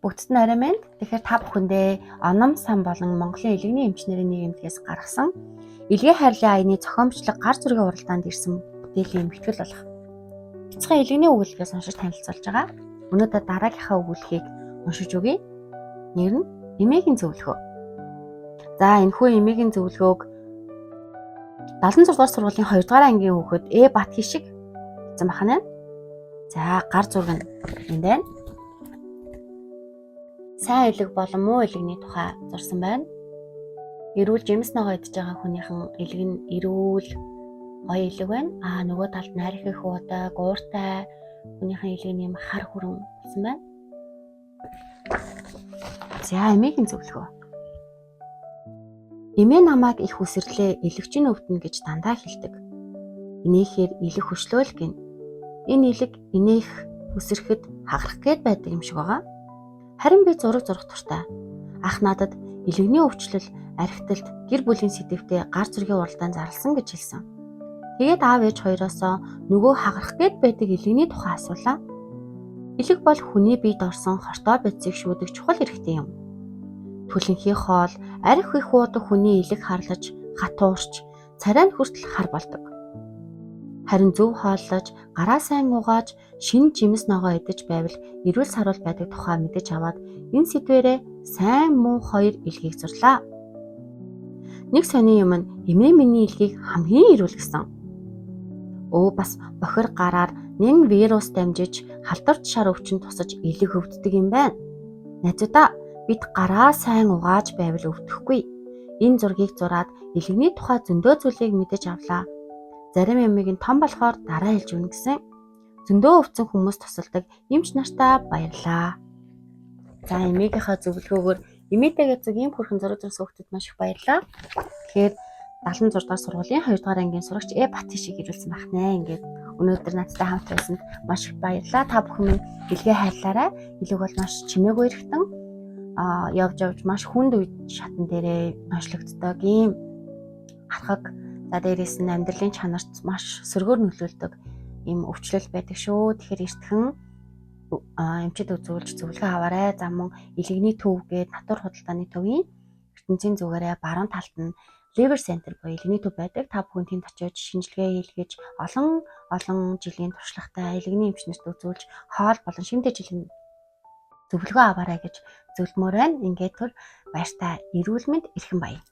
Бүгдд нь орой мэнд. Тэгэхээр та бүхэндээ Оном сан болон Монголын элэгний эмч нарын нийгэмлэгээс гаргасан Элгээ хайрлын аяны зохион бичлэг гар зүргийн уралдаанд ирсэн бүтээлийн эмхтгэл болох бяцхан элэгний өгүүлбэрээс уншиж танилцуулж байгаа. Өнөөдөр дараагийнхаа өгүүлбэрийг уншиж өгье. Нэр нь Эмээгийн зөвлөгөө. За энэхүү эмээгийн зөвлөгөөг 76 дугаар сургуулийн 2 дугаар ангийн хүүхэд Э Бат хишиг гэсэн бахна. За гар зураг нь энд байна. Сайн элэг болон муу элэгний тухай зурсан байна. Эрүүл жимс ногоо идэж байгаа хүнийхэн элэг нь эрүүл гоё элэг байна. Аа нөгөө талд нь арх их уудаг, ууртай хүнийхэн элэг нь юм хар хүрэн болсон байна. За эмээгийн зөвлөгөө. Эмээ намайг их үсрэрлээ элэгчин өвдөнө гэж дандаа хэлдэг. Инээхээр элэг хөшлөөл гин. Энэ элэг инээх үсрэхэд хагарах гээд байдаг юм шиг байгаа. Харин би зураг зурах дуртай. Ах надад элэгний өвчлөл, архиталт, гэр бүлийн сэдэвтэй гар зүргийн уралдаан зарласан гэж хэлсэн. Тэгээд аав ээж хоёроосоо нөгөө хагарах гээд байдаг элэгний тухай асуулаа. Элэг бол хүний биед орсон хортой бодисыг шүүдэг чухал хэрэгтэй юм. Түлэнхий хоол, арх их уудаг хүний элэг харлаж, хатуурч, царай нь хүртэл хар болдог. Харин зөв хооллож, гараа сайн угааж, шинэ жимс ногоо идэж байвал эрүүл саруул байдаг тухай мэдэж аваад энэ сэдвээрээ сайн муу хоёр элгийг зурлаа. Нэг сонин юм нь эмээ миний элгийг хамгийн эрүүл гэсэн. Өө бас бохир гараар нэн вирус дамжиж халдварт шар өвчин тусаж элэг өвддөг юм байна. Найзуудаа бид гараа сайн угааж байвал өвдөхгүй. Энэ зургийг зураад элэгний тухай зөндөө зүйлийг мэдэж авлаа. Зарим юмыг нь том болохоор дараа хэлж өгнө гэсэн. Зөндөө өвдсөн хүмүүс тусалдаг эмч нартаа баярлаа. За эмээгийнхаа зөвлөгөөгөөр эмээтэйгээ зүг ийм хөрхэн зураг зурсан хүүхдэд маш их баярлаа. Тэгэхээр 76 дугаар сургуулийн 2 дугаар ангийн сурагч Э Бат шиг ирүүлсэн байх нэ. Ингээд өнөөдөр надтай хамт байсанд маш их баярлалаа. Та бүхэн минь элгээ хайрлаарай. Элэг бол маш чимээгүй эрхтэн явж явж маш хүнд үе шатан дээрээ онцлогддог ийм хархаг. За дээрээс нь амьдралын чанарт маш сөргөөр нөлөөлдөг ийм өвчлөл байдаг шүү. Тэгэхээр эртхэн эмчид үзүүлж зөвлөгөө аваарай. За мөн элэгний төв гээд натур худалдааны төвийн ертөнцийн зүгээрээ баруун талд нь Liver Center буюу элэгний төв байдаг. Та бүхэн тэнд очиж шинжилгээ хийлгэж олон олон жилийн туршлагатай элэгний эмч нарт үзүүлж хоол болон шим тэжээлийн зөвлөгөө аваарай гэж зөвлөмөр байна. Ингээд түр баяртай эрүүл мэнд эрхэм баян.